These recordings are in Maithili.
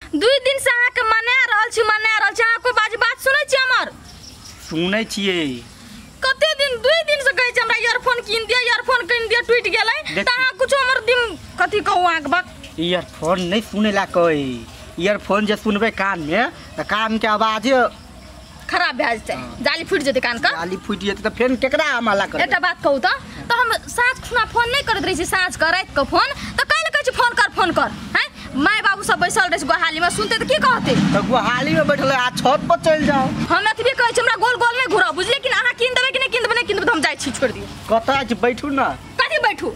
2 दिन से अहाँ के मना रहल छी अहाँ कोइ बाज बात सुनै छी हमर? सुनै छियै। कते दिन 2 दिन से कहै छी हमरा ईयरफोन कीन दिया, ईयरफोन कीन दिया, टूटि गेलै त अहाँ कुछो हमर दिन कथी कहू अहाँ के बक। ईयरफोन नहीं सुने ला कोई, ईयरफोन जे सुनबे कान में त कान के आवाज खराब भए जेतै, जाली फूटि जेतै कान के। जाली फूटि जेतै त फेन केकरा हमला करबै? एकटा बात कहू त हम साँझ खुना फोन नहीं करैत रहै छी, साँझ के राति के फोन त काल्हि कहै छी फोन कर फोन कर। हैं my बाबू सब बैसल रहै छै गोहाली में, सुनते त की कहते? त गोहाली में बैठल आ छत पर चलि जाओ। हम एतबे कहै छी हमरा गोल गोल नहीं घुराउ बुझलियै कि? अहाँ कीन देबै कि नहीं कीन देबै? नहीं कीन देबै त हम जाइ छी, छोड़ि दियौ। कतऽ छी बैठू ना? कथी बैठू?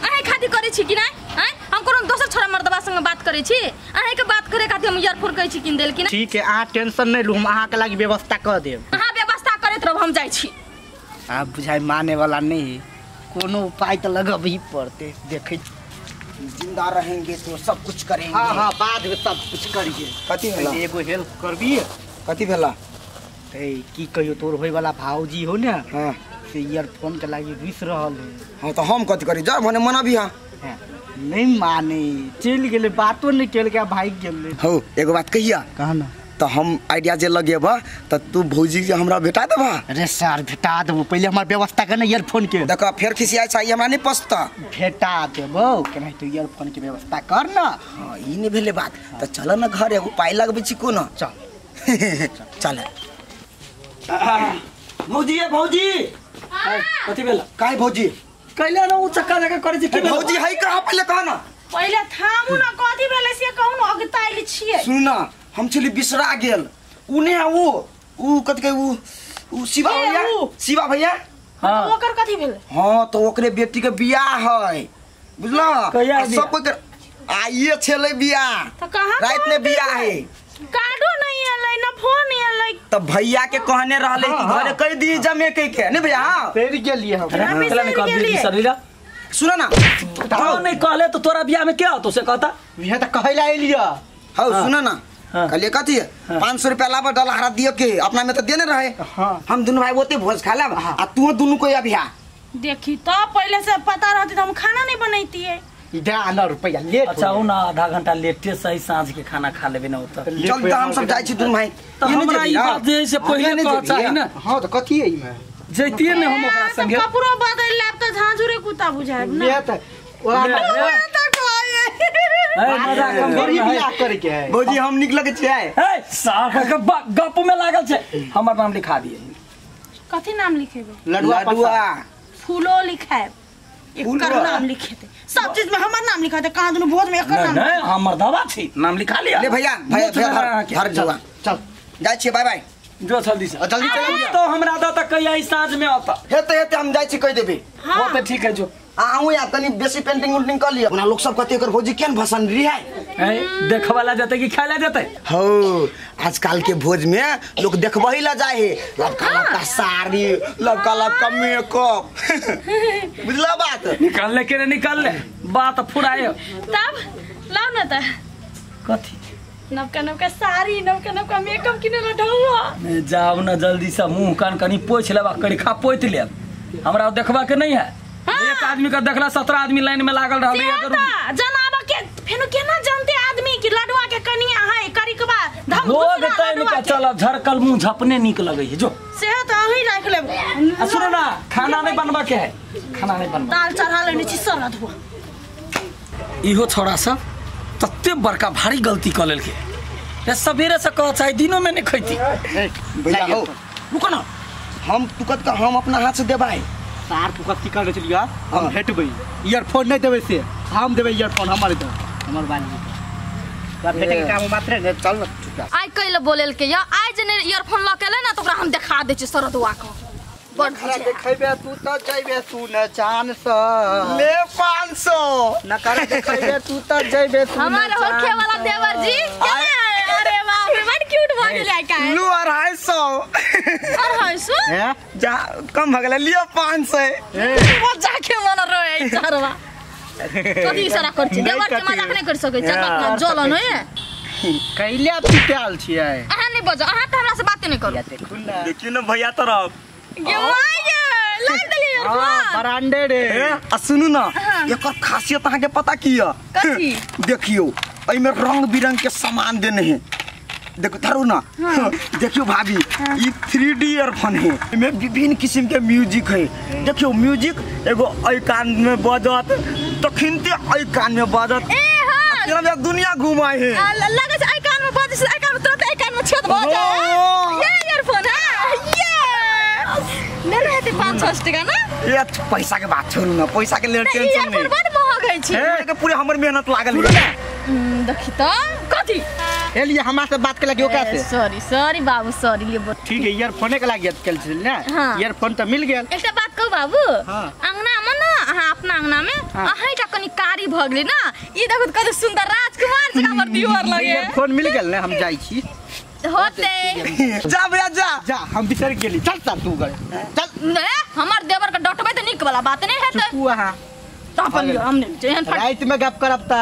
अहाँ खातिर करै छी कि नहीं? हैं हम कोनो दोसर छोरा मर्दबा संग बात करै छी? अहाँ के बात करे खातिर हम ईयरफोन कहै छी कीन देल कि नहीं? ठीक है, अहाँ टेंशन नहीं लू, हम अहाँ के लागि व्यवस्था कर देब। अहाँ व्यवस्था करैत रहब, हम जाइ छी। आप बुझाइ माने वाला नहीं, कोनो उपाय तो लगबही पड़ते। देखै जिंदा रहेंगे तो सब कुछ करेंगे। हाँ हाँ बाद में सब कुछ करिए। कथी भेला? एगो हेल्प करबी। कथी भेला? ए की कहियो, तोर होय वाला भाऊजी हो ने, हां से ईयरफोन के लागि रुस रहल है। हां तो हम कथी करी? जा भने मनाबी। हां नहीं माने, चलि गेलै, बातो नहीं केलकै, भागि गेलै। हो एगो बात कहिया? कह ना। तो हम आइडिया जे लगेबा त तू भौजी के हमरा भेटा देबा? अरे सर भेटा देबो, पहिले हमर व्यवस्था करना ईयरफोन के। देखा फेर खिसियाई छै, हमरा नहीं पसता। भेटा देबो केनाहितो ईयरफोन के व्यवस्था कर ना। हां ई नहीं भेले बात, त चल ना घर, एगो पाई लगबै छी कोनो। चल चल। भौजी ए भौजी, कथी भेला? काहे भौजी कैला ना उ चक्का जका करै छी? भौजी है कहाँ? पहिले कह ना। पहिले थामू ना, कथी भेलै से कहू ना, अगताइल छियै। सुन ना, हम छली बिसरा गेल। उ ने उ कथी कहै उ शिवा भैया, शिवा भैया। हां ओकर कथी भेलै? हां तो ओकरे बेटी के बियाह है बुझला, सब कोई आइए छलै बियाह। त कहां रात में बियाह है, कार्डो नहीं एलै ना फोन एलै। त भैया के कहने रहले कि घरे कह दी जमे कह के नहीं भैया। हां फेर गेलिए हम। सुन ना, तो नहीं कहले तो तोरा बियाह में क्या होतो से कहता? बियाह त कहैला एलिया। हां सुन ना, कहलिए कथी 500 रुपया लाब डलहरा दियो के, अपना में तो देने रहे। हम दुनु भाई ओते भोज खा लेब आ तू दुनु को अभिया। देखी तो पहले से पता रहती तो हम खाना नहीं बनैतिए। इधर आना रुपया लेट। अच्छा उ ना आधा घंटा लेटे सही साँझ के खाना खा लेबे ना ओत। चल त हम सब जाय छी दुनु भाई। त हमरा ई बात जे से पहिले कह चाही ना। हां त कथी है इमे जैतिए ने हम ओकरा संगे। कपड़ो बदल लेब त झांझुरे कुत्ता बुझाएब ना। ये त ओरा भौजी हम निक लगे छियै। ए साफ के गप में लागल छै। हमर नाम लिखा दिए। कथी नाम लिखेबे? लडुआ फूलो लिखाएब, एकर नाम लिखेते सब चीज में हमर नाम लिखाते। कहां दुनु भोज में एकर नाम नहीं, हमर दवा छी नाम लिखा लिया। ले भैया भैया घर जुआ चल जाय छी, बाय बाय। जो जल्दी से जल्दी चल। तो हमरा दा तक कहिया साँझ में आता हेते हेते हम जाय छी कह देबे। हां तो ठीक है जो आहू या तनी बेसी पेंटिंग उंटिंग कर लिया। ओना लोग सब कहते एकर भौजी केन भसन री है। ए देखवाला जते कि खाइला जते? हो आजकल के भोज में लोग देखबही ला जाए है, लबका लबका साड़ी, लबका लबका मेकअप बुझला बात? निकाल ले के रे निकाल ले बात फुराए तब लाओ ना त कथी नवका नवका साड़ी, नवका नवका मेकअप किने ला ढौआ। जाओ ना जल्दी से मुंह कान कनी पोछ लेबा, करिखा पोति लेब, हमरा देखबा के नहीं है। एक आदमी का देखला 17 आदमी लाइन में लागल रहल है। जनाब के फेनो केना जानते आदमी कि लडुआ के कनिया है करिकबा धम भोग तैन के चलब झरकल मुंह झपने निक लगे है जो से त अही राख लेब। आ सुनो ना, खाना नहीं बनबा के है, खाना नहीं बनबा, दाल चढ़ा लेने छी सरद हुआ। इहो छोड़ा सब तत्ते बड़का भारी गलती क लेलके रे, सबेरे से कह चाहे दिनो में नहीं खैती। भैया हो रुको ना, हम तुकत का हम अपना हाथ से देबाई। सार तू कथी कर चलिया, हम भेटबै ईयरफोन नहीं देबै से हम देबै ईयरफोन हमर दे हमर बानी तोरा भेटे के काम मात्र ने। चल ना चुपचाप। आइ कैले बोलेल के या आइ जे ने ईयरफोन ल के ले ना तो ओकरा हम देखा दै छी सरदुआ के। बड़ देखैबे तू त जइबे तू न चान स ले 500 न कर देखैबे तू त जइबे तू हमर होखे वाला देवर जी। अरे बाप रे बड़ क्यूट भ गेलै का। लू 250 250 हैं जा कम भ गेलै लियो 500। वो जाके मन रहे चारवा कथी इशारा कर छी देवर के मजाक नहीं कर सकै छै बात जलन होय कैला पिटाल छियै। अहाँ नहीं बजो, अहाँ त हमरा से बात नहीं करू। देखू ना देखियो ना भैया तरफ गे my गे लाग देलियै हां ब्रांडेड है। आ सुनू ना, एकर खासियत अहाँ के पता की है? कथी? देखियो एहिमे रंग बिरंग के सामान देने है। देखो धरो ना। हाँ। देखियो भाभी। हाँ। ये 3D earphone है, इसमें विभिन्न किस्म के म्यूजिक है। देखियो म्यूजिक एगो एहि कान में बजत तखिनते एहि कान में बजत। ए हां, तेरा दुनिया घुमाए है। लगे छै एहि कान में बजै छै, एहि कान में तुरंत एहि कान में छेद भ जाए। ये ईयरफोन है, ये ले ले हेतै 5-6 टका ना। ये पैसा के बात छोड़ू ना, पैसा के लेल टेंशन नहीं। ईयरफोन बड महग है छै, के पूरे हमर मेहनत लागल है। देखी त कथी ए लिए हमरा से बात के लगी ओकरा से। सॉरी सॉरी बाबू, सॉरी लिए बोल। ठीक है, ईयरफोने के लागी कल छल ना। हाँ। ईयरफोन त मिल गेल। एकटा बात कहू बाबू। हाँ। अंगना में ना, अहाँ अपना अंगना में। हाँ। अहाँ टा कनी कारी भ गेली ना, ई देखू त कते सुंदर राजकुमार जकाँ हमर दियोर लगे। ईयरफोन मिल गेल ना, हम जाइ छी। होते जा भैया जा जा, हम बिसर गेली। चल चल तू गए चल। ने हमर देवर के डटबै त नीक वाला बात नै हेतै। चुपू अहाँ त अपन हम नै एहन राति में गप करब त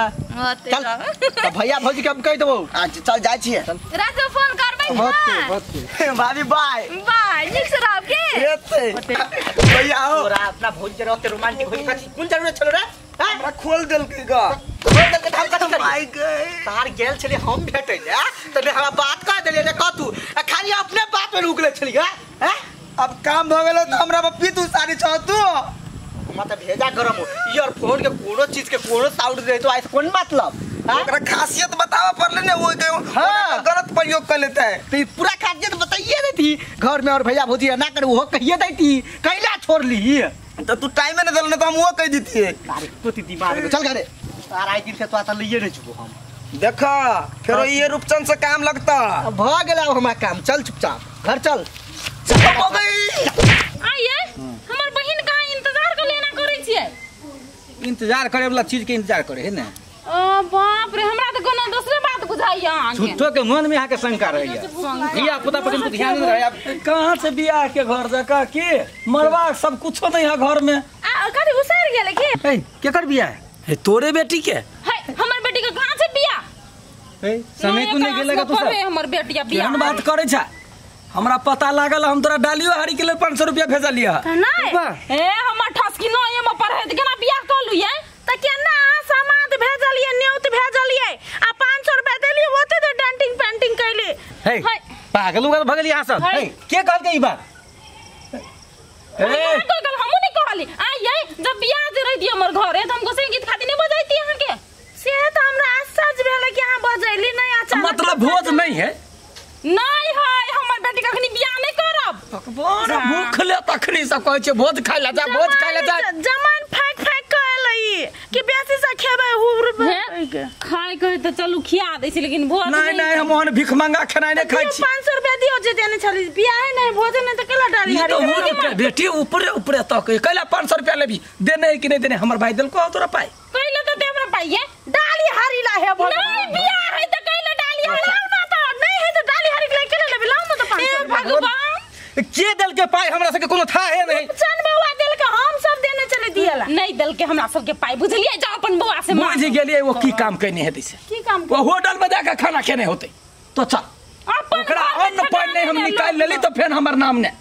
चल। त भैया भौजी के हम कहि देबौ। अच्छा चल जाइ छी, राति में फोन करबै। होते होते भाभी बाय बाय, नीक से रहब के हेतै भैया। हो तोरा अपना भौजी के रहते रोमांटिक होई कथी कोन जरूरत छलो रे? हमरा खोल देलकै ग, खोल देलकै त हम कथी करी? माय गए तार गेल छली हम भेटै ले त ने हमरा बात कह देलियै ने कतू, खाली अपने बात में रुकले छली। हां अब काम भ गेलो त हमरा पर पीतू सारी छ तू। हमरा त भेजा गरम हो, ईयरफोन के कोनो चीज के कोनो साउंड दे तो आइस कोन मतलब? ओकरा खासियत बतावा पड़ले ने, वो हां गलत प्रयोग कर लेता है। त पूरा खासियत बताइए देती घर में, और भैया भौजी ना कर वो कहिए देती, कैला छोड़ ली त तू टाइम में न देल ने त हम वो कह देतिए। अरे तोती दिमाग में चल घरे, तार आई दिन से तो आता लइए नहीं छुबो हम। देखा फेरो ये रूपचंद से काम लगता। अब भ गेल अब हमरा काम, चल चुपचाप घर चल। चल हो गई। आइए हमर बहिन कहाँ इंतजार कर लेना करै छियै? इंतजार करे वाला चीज के इंतजार करे है ना। ओ बाप रे, हमरा त कोनो दूसरे बात बुझाइया अहाँ के। झूठो के मन में अहाँ के शंका रहैया, धिया पुता पर ध्यान नहीं रहैया। कहाँ से बियाह के घर जका के मरवा सब कुछो नहीं है घर में। आ कथी उसर गेलै के? ए केकर बियाह है? तोरे बेटी के है। हमर बेटी के कहाँ से बियाह? ए समय को नहीं गेलगा तू सब। हमर बेटिया बियाह केहन बात करै छ? हमरा पता लागल, हम तोरा डालियो हारी के लेल 500 रुपया भेजलियै। नहीं ए हमर ठसकी न एमे पढ़ै त केना बियाह कलु ये? त केना अहाँ सामान भेजलियै, न्योत भेजलियै आ 500 रुपया देलियै, ओते त डेंटिंग पेंटिंग कैली। हे पागल उगल भ गेली अहाँ सब। हे के कहलकै ई बात? ए कहल हमहु नहीं कहली। आ ये जब बियाह जे रह दियो हमर घरे त हम गोसै गीत खाती नहीं बजैती अहाँ के। से त हमरा आश्चर्य भेल कि अहाँ बजैली नहीं अच्छा। मतलब भोज नहीं है? नहीं है, हमर बेटी कखनी बियाह नहीं करब। भगवान भूख ले तखनी सब कहै छै भोज खाइ ला जा, भोज खाइ ला जा। जमान फाक फाक के एलै कि बेसी से खेबै हुर खाय के त चलू खिया दै छी, लेकिन भोज नहीं नहीं, हम ओहन भीख मंगा खेनाइ नहीं खाइ छी। 500 रुपया दियो जे देने छली, बियाह नहीं भोज नहीं त केला डाली हारी। तो बेटी ऊपरे ऊपरे तक कैला 500 रुपया लेबी? देने कि नहीं देने? हमर भाई देलको तोरा पाई कैला त दे हमरा पाई ये डाली हारी ला हे भगवान। नहीं बियाह है त कैला डाली हारी ना त नहीं है त डाली हारी के केला लेबी? लाउ न त 500। भगवान के देल के पाई हमरा सबके कोनो था है नहीं। चन बउआ देल के हम सब देने चले दियला। नहीं देल के हमरा सबके पाई बुझलियै? जाओ अपन बउआ से बुझ गेलियै वो की काम केने हेतै से। की काम? वो होटल में जाके खाना खेने होतै तो चल। अपन ओकरा अन्न पानि नहीं हम निकाल लेली तो फेन हमर नाम ने।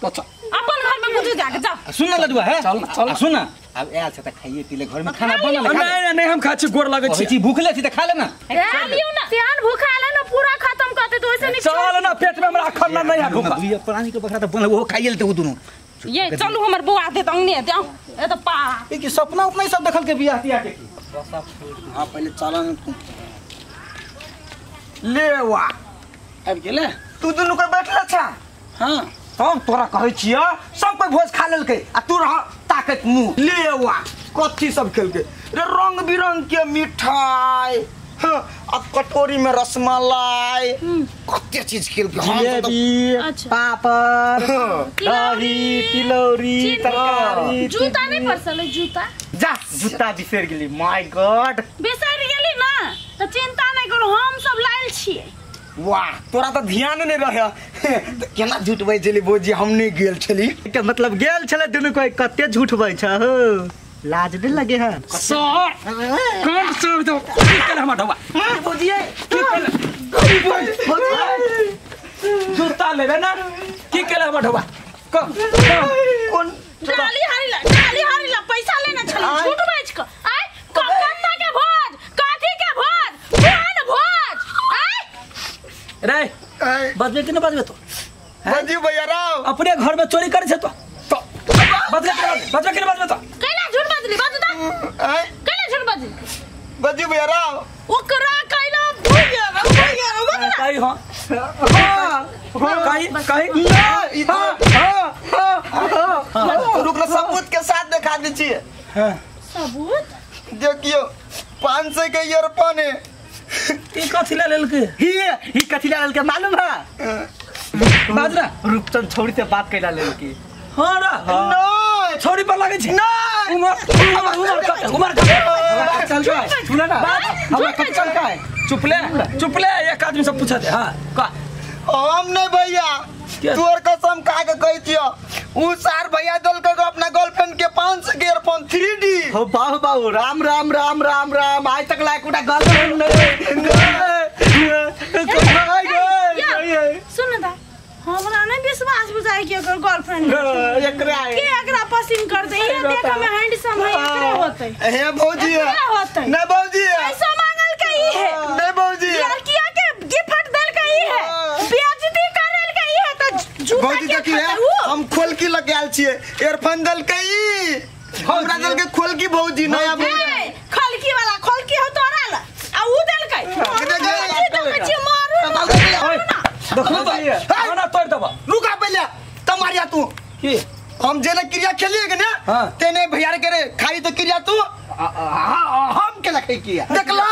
तो चल अपन घर में बुझू जाके जाओ। सुन न लडुआ है, चल चल सुन न, अब आयल छ त खाइए पी ले, घर में खाना बनल है। नहीं नहीं हम खा छी, गोर लगै छी। भूखले छी त खा ले ना। खा लियौ ना, सियान भूखा ले ना पूरा खत्म कर दे तो ऐसे नहीं। चल ना पेट में हमरा खाना नहीं है भूखा। दुइया प्राणी के बकरा त बनल ओहो खाइए लेते उ दुनु। ये चलू हमर बउआ दे त अंगने दे ए त पा ई की सपना उपना सब देखल के बियाह तियाह के की। हां पहले चल ले वा आबि गेले तू दुनु के बैठले छ। हां हम तोरा कहै छियै सब कोई भोज खा लेलकै आ तू रह ताकत मुंह। ले वा कथी सब खेलकै रे? रंग बिरंग के मिठाई, हां आ कटोरी में रसमलाई, कते चीज खेलकै। जिलेबी, पापड़, दही, तिलौरी, तरकारी। जूता नहीं परसले? जूता जा जूता बिसर गेली। My God बिसर गेली ना त चिंता नहीं करू, हम सब लायल छियै। वाह तोरा त ध्यान नहीं रहे त केना झूठ बजै छली भौजी? हम नहीं गेल छली। के मतलब गेल छले दुनु कोई कते झूठ बजै छ हो, लाज नहीं लगे है? सर कौन सर तो की केल हमर ढौआ भौजी की केल जूता लेबे ना? की केल हमर ढौआ? कौन डाली हारी ला, डाली हारी ला पैसा लेना छली झूठ बाज क। आय कत्ता के भोज, काथी के भोज, रे बजबे कि न बजबे तो बजियो भैया राव अपने घर में चोरी करे छे तो बजबे बजबे कि न बजबे तो कैला झूठ बजली बाजू ता कैला झूठ बजली बजियो भैया राव ओकरा कैला भैया भैया कहीं हां कहीं कहीं ना हां रुक ना सबूत के साथ दिखा दै छी। हां सबूत देखियो 500 के ईयरफोन है ई कथि ले लेलके ही कथि ले लेलके मालूम है बाजरा रूपचंद छोड़ी से बात कैला लेलके। हां रा नहीं छोड़ी पर लागे छै नहीं उमर उमर उमर चल का सुना ना हमरा कब चल का है चुप ले एक आदमी सब पूछत है। हां का हम नहीं भैया तोर कसम खा के कहै छियो उ सार भैया दल के अपना गर्लफ्रेंड के 500 के ईयरफोन 3D। हो बाहु बाहु राम राम राम राम राम आज तक लायक उटा गर्लफ्रेंड नहीं। सुन दा हमरा नहीं विश्वास बुझाय कि ओकर गर्लफ्रेंड एकरा के एकरा पसंद कर दे ये देख में हैंडसम है एकरे होतै। हे भौजी नहीं भौजी पैसा मांगल के ई है नहीं भौजी लड़किया के गिफ्ट देल के ई है बेइज्जती करल के ई है त झूठा भौजी देखिए हम खोल की लग गेल छिए ईयरफोन देल के ई हमरा देल के खोल की भौजी नया भौजी खलकी वाला खलकी हो तोरा ला आ उ देल के देखै छी मारू देखो तो खाना तोड़ देबा रुका पहले तमारिया तू की हम जेने क्रिया खेलिए के ना तेने भैया के रे खाई तो क्रिया तू हम के लखै किया देखला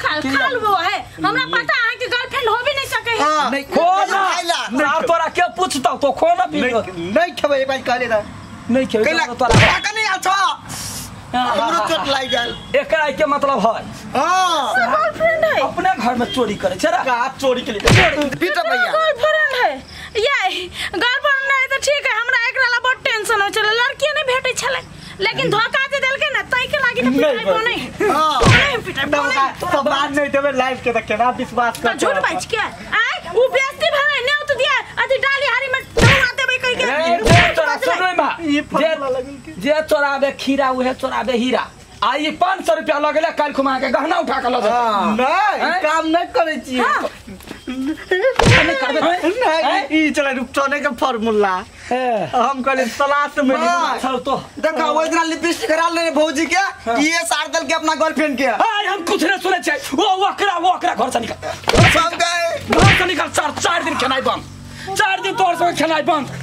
खा खा लबो है हमरा पता है कि गर्लफ्रेंड हो भी नहीं सके है। नहीं खो ना तोरा के पूछतौ तो खो ना पी नहीं खेबै एक बार कहले ना नहीं खेबै कैला तोरा का नहीं अच्छा हमरो चोट लागि गेल एकरा के मतलब है। हां गर्लफ्रेंड है अपने घर में चोरी करे छै का चोरी के लिए पीट भैया गर्लफ्रेंड है ये गर्लफ्रेंड है तो ठीक है हमरा एकरा ला बहुत टेंशन हो छले लड़की नहीं भेटै छले लेकिन धोखा दे देलके ना तई के लागी त पिटाई बनै। हां नहीं पिटाई बनै तो बात नहीं देबे लाइफ के त केना विश्वास कर झूठ बाज के आय उ बेइज्जती भेलै ने तो दिया अथि डाली हारी में धोखा देबै कहि के तोरा सुनबै मा जे चोराबे खीरा उहे चोराबे हीरा आ ई 500 रुपया लगले काल खुमा के गहना उठा के ल जा नहीं काम नहीं करै छी नहीं करबे नहीं ई चला रूपचने के फार्मूला हम कहले तलाश में चल तो देखा ओइ दिना लिपस्टिक करा लेने भौजी के ये सार दल के अपना गर्लफ्रेंड के आय हम कुछ नहीं सुनै छै वो ओकरा घर से निकल सब गए घर से निकल चार दिन खेनाइ बंद 4 दिन तोर संगे खेनाइ बंद।